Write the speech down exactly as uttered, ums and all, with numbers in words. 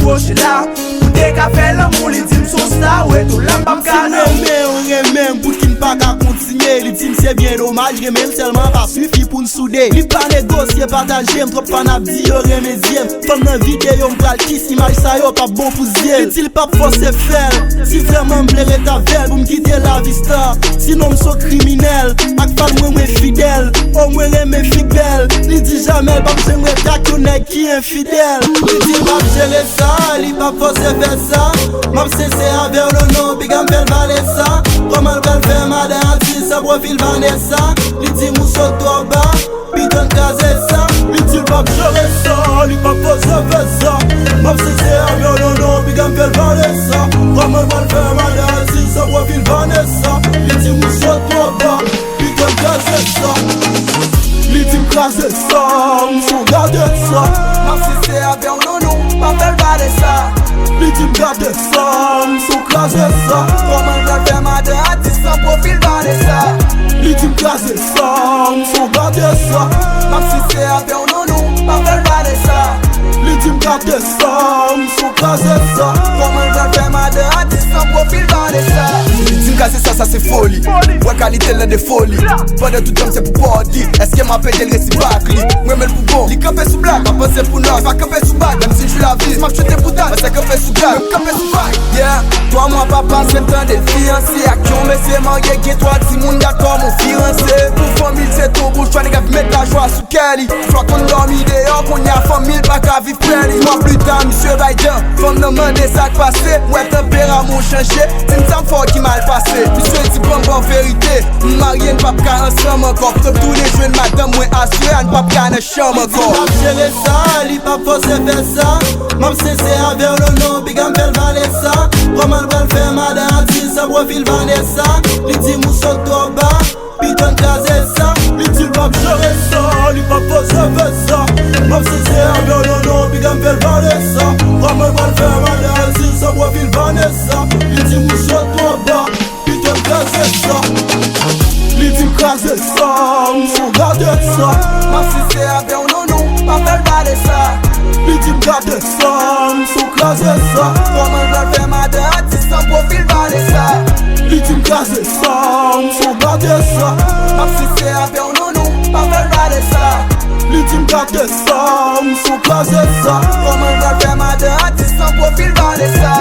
Pwoche la, pou te ka fè lanmou, li di m s on star, w ret ou la, m p ap ka nan. Si m renmen w, renmen m, pouki n pa ka kontinye? Li di m se byen domaj, renmen l sèlman pa sifi pou n soude. Li pa negosye, pataje m, twòp fan ap di yo renmen zye m. Fanm nan videyo m pral kiss, imaj sa yo p ap bon pou zye l. Li di l p ap fòse fè l, si vrèman m vle ret avè l, pou m kite lavi star. Sinon m s on kriminèl, ak fan mwen mwen fidèl. O mwen renmen fi k bèl, li di jamè l p ap janm ret ak yon nèg ki enfidèl. Li di m ap jere sa, li p ap fòse fè sa. M ap sensè avè w, non, non, piga m fè l vale sa. Kòman l pral fè madan atis an pwofil Vanessa? Li di m ou sot twò ba, piton kraze sa. Li di l p ap jere sa, li p ap fòse fè sa. M ap sensè avè w, non, non, piga m fè l vale sa. Kòman l pral fè madan atis an pwofil Vanessa? Li di m ou sot twò ba, piton kraze sa. Li di m kraze sa, m s on gade sa. M ap sensè avè w, non, non, pa fè l vale sa. Li di m gade sa, m s on kraze sa. Kòman l pral fè madan atis an pwofil Vanessa? Li di m kraze sa, m s on gade sa. M ap sensè avè w, non, non, pa fè l vale sa. Li di m gade sa, m s on kraze sa. Kòman l pral fè madan atis an pwofil Vanessa? Li di m kraze sa, sa se foli. Wè kalite l nan de foli. Pandan tout tan m se pou bòdi. Èske m ap ede l resi bak li? M renmen l pou bon. Li kanpe sou blak, m ap panse pou nòs. Pa kanpe sou bak, menm si m jwi lavi, m ap choute pou dat. Mwen se kanpe sou blak, m kanpe sou bak. Yeah, twa mwa pa pase m tande l fiyanse ak yon mesye marye, gen twa timoun, dat kòman w firanse. Pou fanmi l se tonbo, chwa nèg ap met lajwa sou kè li. Chwa konn dòmi deyò, kounye a fanmi l pa ka viv prè li. Mwa pli ta, misye bay dan. Fanm nan mande sa k pase. M wè tanperaman w chanje. Di m sa m fè w ki mal pase. Misye di ban m ba w verite. M marye, n p ap ka ansanm ankò. Fòk m tounen jwenn madanm mwen asire a, n p ap ka nan chanm ankò. Li di m ap jere sa, li p ap fòse fè sa. M ap sensè avè w, non, non, piga m fè l vale sa. Kòman l pral fè madan atis an pwofil Vanessa? Li di m ou sot twò ba, piton kraze sa. Li di l p ap jere sa, li p ap fòse fè sa. M ap sensè avè w, non, non, piga m fè l vale sa. Kòman l pral fè madan atis an pwofil Vanessa? Li di m ou sot twò ba, piton kraze sa. Li di m kraze sa, m s on gade sa. M ap sensè avè w, non, non, pa fè l vale sa. Li di m gade sa, m s on kraze sa. Kòman l pral fè madan atis an pwofil Vanessa? Li di m kraze sa, m s on gade sa. M ap sensè avè w, non, non, pa fè l vale sa. Li di m gade sa, m s on kraze sa. Kòman l pral fè madan atis an pwofil Vanessa?